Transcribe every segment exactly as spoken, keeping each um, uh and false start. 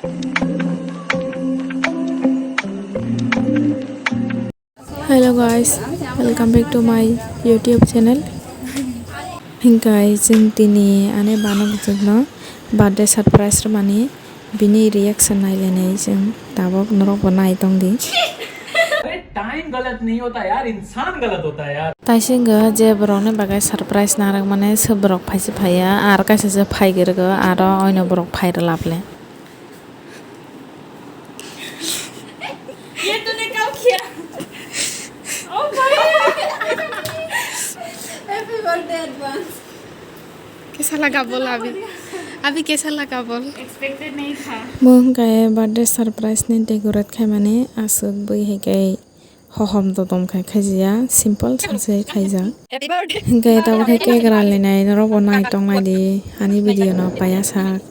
Hello guys, welcome back to my YouTube channel. Hingkai chwng tini ani banok jwkno birthday surprise rwmani bini reaction nailainai chwng tabok norokbo nai tongdi. अरे टाइम गलत नहीं होता यार, इंसान गलत होता है यार। Taisingo je borokni bagwi surprise narwkmani se borok phaise phaiya, ar kaisa se phai kwrwgo, aro oino borok phai rwlap le. ये तूने कब किया? Oh my God! Happy birthday advance. Kaisa laga bol abi. Abi kaisa laga bol. Expected नहीं था। Bo hwnkhe birthday surprise ni decorate khaimani aswk bui hai khe hohom dodom khai khaijiya, simple sangsai khaijak. Happy birthday. Hwnkhe tabuk khe cake ralainai norokbo nai tongnaidi ani video no paiya sak.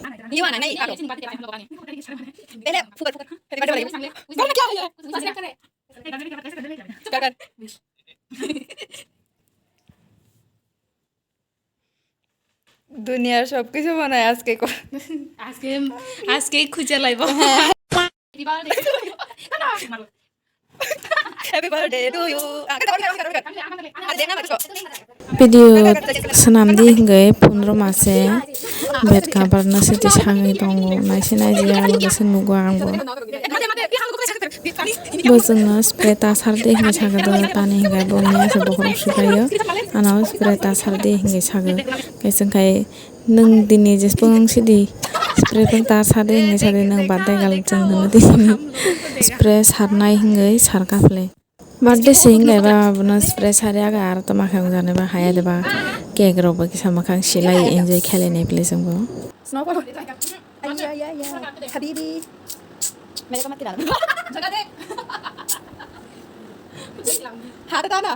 দুনিয়ার সবকিছু বানায় আজকে কর- আজকে, আজকে খুঁজে লাইব। Happy birthday to you. Video swnamdi hingwi phunrwma se bed cover no siti sangwi tongo, naisi naijia ang se nugo ang bo. Bo chwngno spray ta sardi hinwi sakha do, tani hinwi bo mia se bokhorok swbaio, ano spray ta sardi hinwi sakha. Khe chwng khai nwng dini jeswk wng sidi spray phano ta sardi hinwi sadi nwng birthday gal chwng hwnwi tini spray sarnai hinwi sarkha phle. Birthday se hinwi ba abono spray sari aga aro tamo khe wngjaknai ba haya de ba cake rok bo kisa mwkhang silai enjoy khelai nai phle chwng bo. Ay, ay, ay, ay. Habibi. मेरे को मत खिलाना। जगह दे। हाथ हटाओ ना।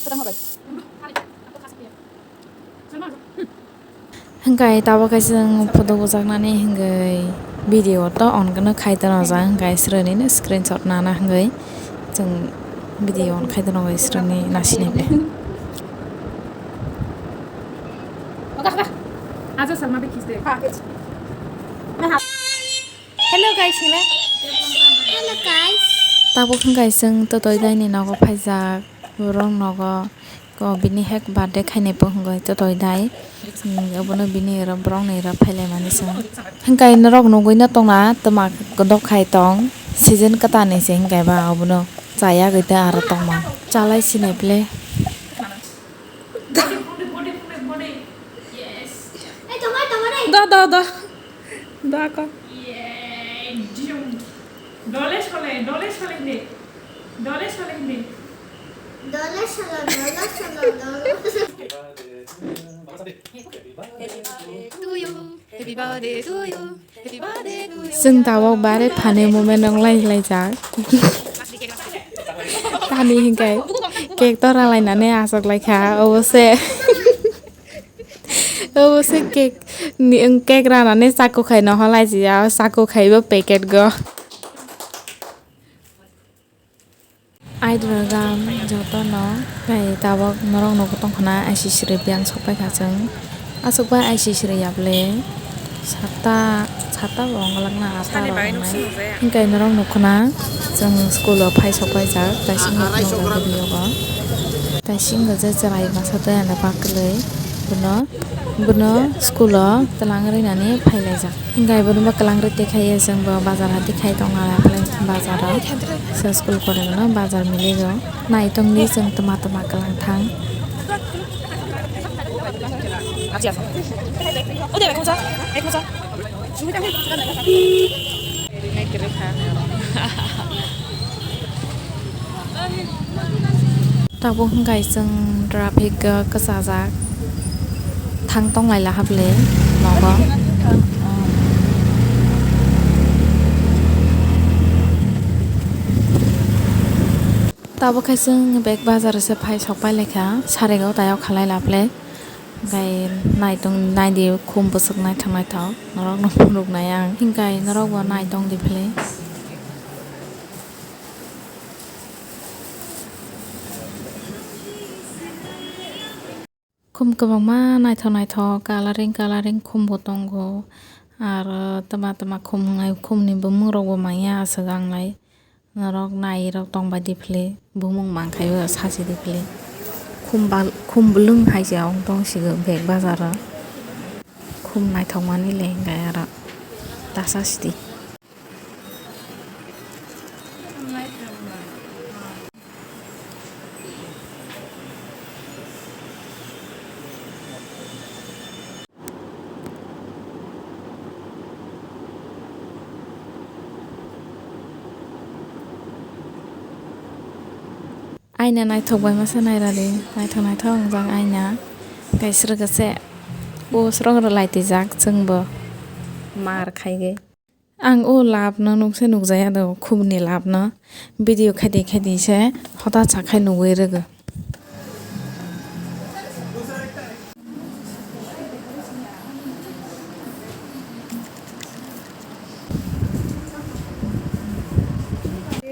खत्म हो गई। Hingkai tabuk khe chwng photo bujaknani hingwi video to on kheno khai tono jang, hingkai srwnino screenshot nana hingwi chwng video on khai tono, hingkai srwni nasinai ble. आजा सलमान भी खींच दे। Hello guys, hingla. Hello guys. Tabuk hingkai chwng Totoi daini nogo phaijak, borok nogo ko bini hek birthday khainai bo hingwi Totoi dai. Hmm, obono bini ero borokni ero phailaimani chwng. Hingkai norok nugwi no tongna twma dok khai tong, season kwtal ni se hingkai ba obono chaya gwi tei aro tongma chalai sinai ble. Da, da, da. Da, ka. Dole sole, dole sole hindi. Dole sole hindi. Dole sole, dole sole, dole sole. Happy birthday to you. Happy birthday to you. Chwng tabuk bare funny moment wng lai lai jak. Tani hinkai cake to ralainani achuk lai kha, obo se. Obo se cake ni, wng cake ranani chaku khai no halai jia, chaku khai bo packet go. Aidro gam jotono tei tabok norok nugwi tongkhna I C C rwi biyang sokpai kha chwng. Aswk bai I C C rwi ya ble sata, sata bo wnglak na ata rok wngnai. Hingkai norok nukkhna chwng school o phai sokpai jak, tei sini nukjak video o. Tei sini je chwrai masa tei ano bakwlwi bono, bono school o twlang rinani phailaijak. Hingke bo nwng bo kwlwng rite khai, chwng bo bazar hati khai tongna bazar o. Sa school pore bono bazar mili o. Nai tongdi chwng twma twma kwlwng thang. Tabuk hwnkhe chwng traffic o kwchajak, thang tong lai laha bwle nogo. Tabuk khe chwng bag bazar se phai sok pai lai kha, sari go tai o khalai la bwle. Hwnkhe nai tong, nai di khum bwswk naithok naithok norok no phunuk nai ang, hwnkhe norok bo nai tong di bwle. Khum kwbangma naithok naithok coloring coloring khum bo tongo. Aro twma twma khum wngnai, khum ni bumung rok bo manya aswk ang nai. Norok nai rok tong bai di phili, bumung mang khai o sachi di phili. Khum bal-, khum bwlwng hai se ong tong sigo bag bazar o. Khum naithok mani le hinkhe aro ta sachi di. Aina naithok bai masa nairadi, naithok naithok wngjak aina. Kaisrwk se o srok rwlai twijak chwngbo mar khaigwi. Ang o lab no nukse nukjaya do, khubni lab no video khaidi khaidi se hota chakhai nugwi rwgo.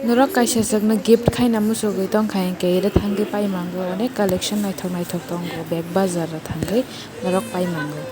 Norok kaisa swkno gift khaina muchugwi tongkha, hinkhe ire thangwi pai mango, onek collection naithok naithok tongo, bag bazar o thangwi norok pai mango.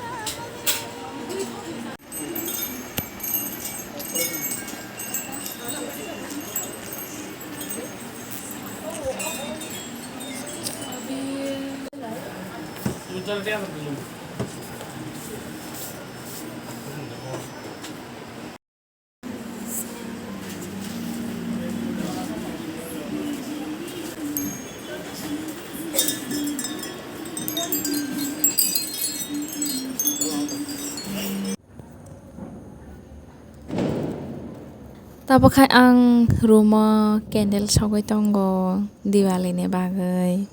Tabuk khe ang room o candle sogwi tongo Diwali ni bagwi.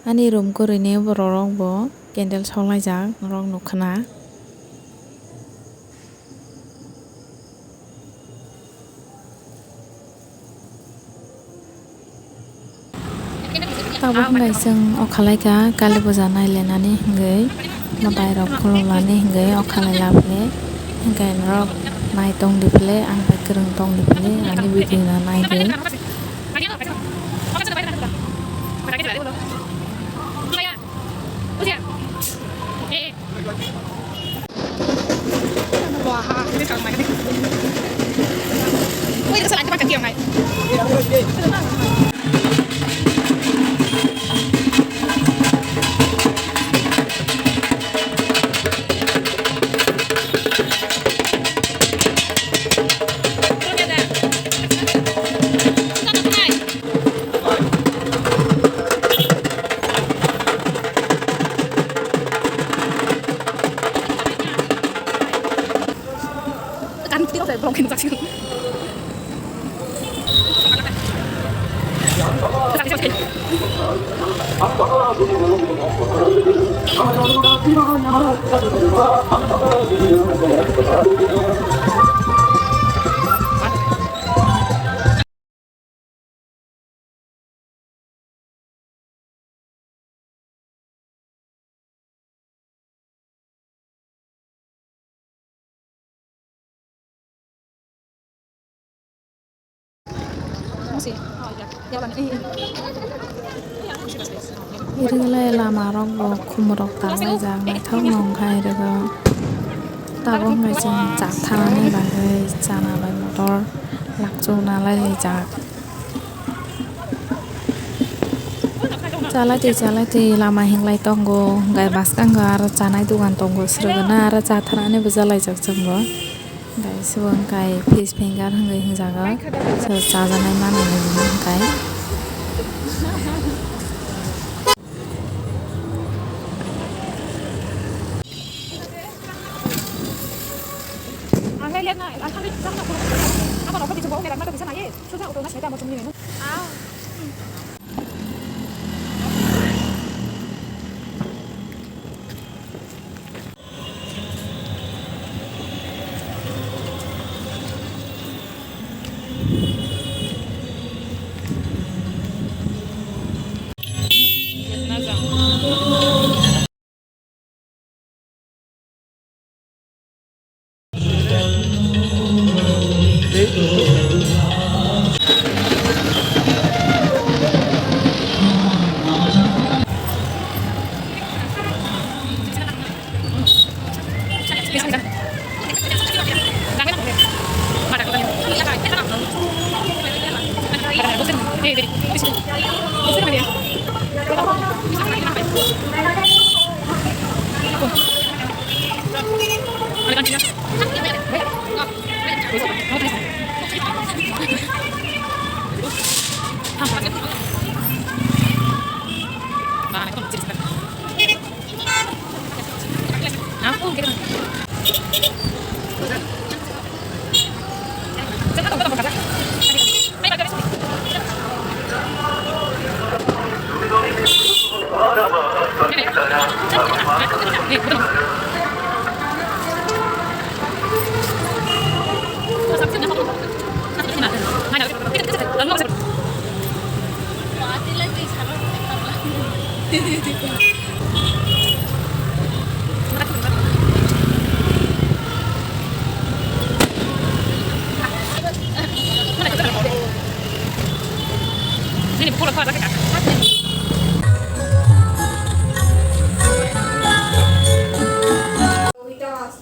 Ani room kwrwini borok rok bo candle soklaijak norok nukha na. Tabuk hwnkhai chwng o khwlaikha kali puja nailainani hwnkhe mwtairok khulumnani hwnkhe o khwlai laphile hwnkhe norok nai tongdi phile ang bai kwrwng tongdi phile ani video no naidi. Iriklai lama rok bo khumrok tangjak naithok nong khai rwgo. Tabuk hwnkhe chwng chak thanani bagwi chana bai motor lakchuk nalai laijak. Chalai twi chalai twi lama hinglai tongo, hwnkhe bwskango aro chanai dogan tongo, swrwgwno aro cha thanani bo jalaijak chwngbo. Hwnkhe sibo hwnkhe fish finger hwnwi hwnjago, so chajaknai manwi hwnwi hwnkhe.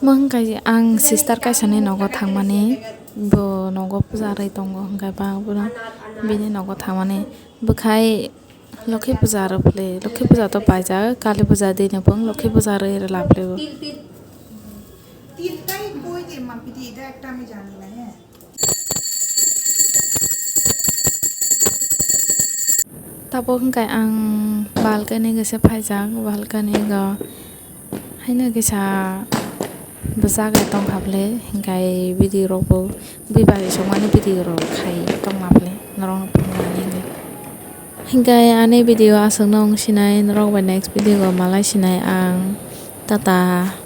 Mung kai ang sister kaisa ni nogo thangmani, bo nogo puja rwi tongo, hwnkhe ba bono bini nogo thangmani bwkhai Lokhi puja aro phle, Lokhi puja to paijak, Kali puja dini bung Lokhi puja rwi rwla phle bo. তিল, তিল। তিলটাই কই যে মাম্পিটি, এটা একটা আমি জানি না, হ্যাঁ। Tabuk hwnkhe ang balkani gese phaijak, balkani go haino kisa bwsakhe tongkha bwle, hwnkhe video rokbo bui bai songmani video rok khai tongma bwle norokno phunuknani hwnkhe. Hwnkhe ani video aswkno wng sinai, norok bai next video o malai sinai ang. Tata.